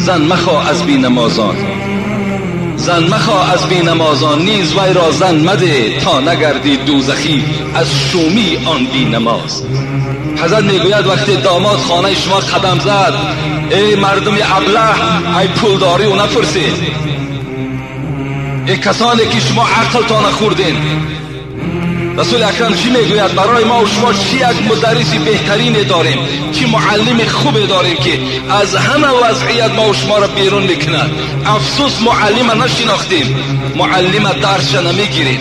زن مخواه از بینمازان، زن مخواه از بینمازان، نیز وی را زن مده تا نگردی دوزخی از شومی آن بینماز. حضرت میگوید وقتی داماد خانه شما قدم زد، ای مردم ابله، ای پولداری و نپرسید، ای کسانی که شما عقلتان خوردین. رسول اکرم چی میگوید؟ برای ما و شما چی یک مدرس بهترین داریم، چی معلم خوب داریم که از همه وضعیت ما و شما را بیرون میکند. افسوس معلم نشناختیم، معلم درس نمیگیریم.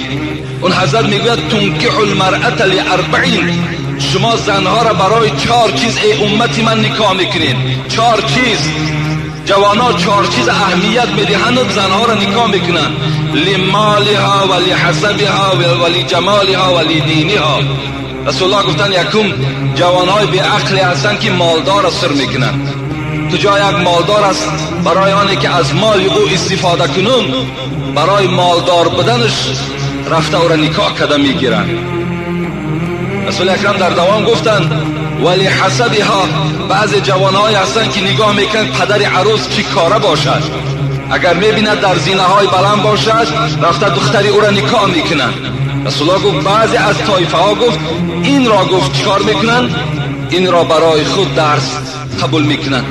اون حضرت میگوید تنکح المرأة لاربعین، شما زنها را برای 4 چیز ای امتی من نکاح میکنین. 4 چیز، جوانا 4 چیز اهمیت میدهند و زنها را نکاح میکنند: لمالها و لحسبها و لجمالها و لدینها. رسول الله گفتن یکم جوانهای بی عقلی هستند که مالدار را سر میکنند. تو جای یک مالدار است، برای آنی که از مال او استفاده کنم، برای مالدار بدنش رفته او را نکاح کرده میگیرند. رسول اکرم در دوام گفتند ولی حسبها، بعض جوانهای هستند که نگاه میکنند پدر عروس چی کاره باشد، اگر میبیند در زینه های بلند باشد رفته دختری او را نکاح میکنند. رسول الله گفت بعضی از طایفه ها گفت این را گفت چیکار میکنند؟ این را برای خود درس قبول میکنند.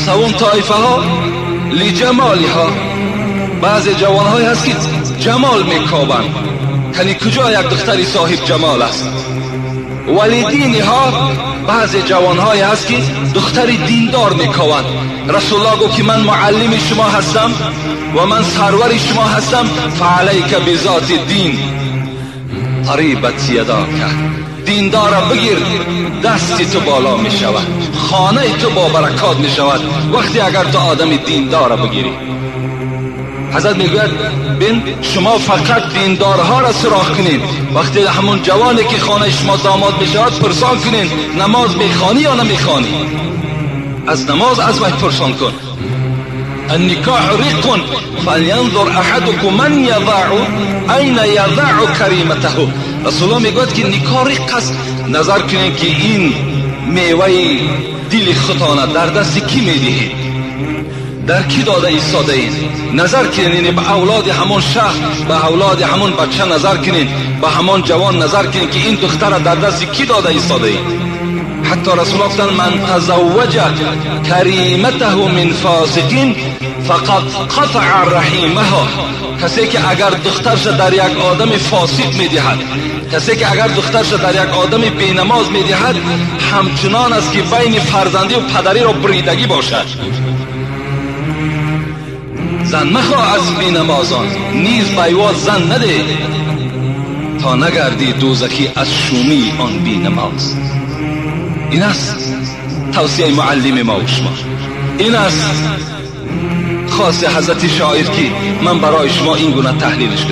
سوم طایفه ها لجمالها، بعضی جوانهای هست که جمال میکابند، یعنی کجا یک دختری صاحب جمال است. ولی دینها، بعضی جوانهایی هست که دختری دیندار میکاوند. رسول الله گفت که من معلم شما هستم و من سرور شما هستم، فعلیک بذات دین تریبت یداک، دیندار را بگیر دستی تو بالا می شود، خانه تو با برکات می شود وقتی اگر تو آدم دیندار را بگیری. حضرت میگوید بین شما فقط دیندارها را سراغ کنین، وقتی همون جوانی که خانه شما داماد میشود پرسان کنین نماز میخوانی یا نمیخوانی، از نماز از وی پرسان کن. النکاح رق فلینظر احدکم من یضع این یضع کریمته. رسول الله میگوید که نکاح رق است، نظر کنین که این میوه دل خودتان در دست کی میدهید، در کی داده ایستاده اید. نظر کنین به اولاد همون شهر، به اولاد همون بچه نظر کنین، به همان جوان نظر کنین که این دختر در دست کی داده ایستاده اید. حتی رسول الله گفتند من تزوج کریمته من فاسقین فقط قطع رحیمها، کسی که اگر دخترش در یک آدم فاسق میدهد، کسی که اگر دخترش در یک آدم بینماز میدهد، همچنان است که بین فرزندی و پدری را بریدگی باشد. زن مخواه از بینمازان، نیز بیواز زن نده تا نگردی دوزخی از شومی آن بینماز. این است توصیه معلم ما و شما، این است خاص حضرت شاعر که من برای شما این گونه تحلیلش کردم.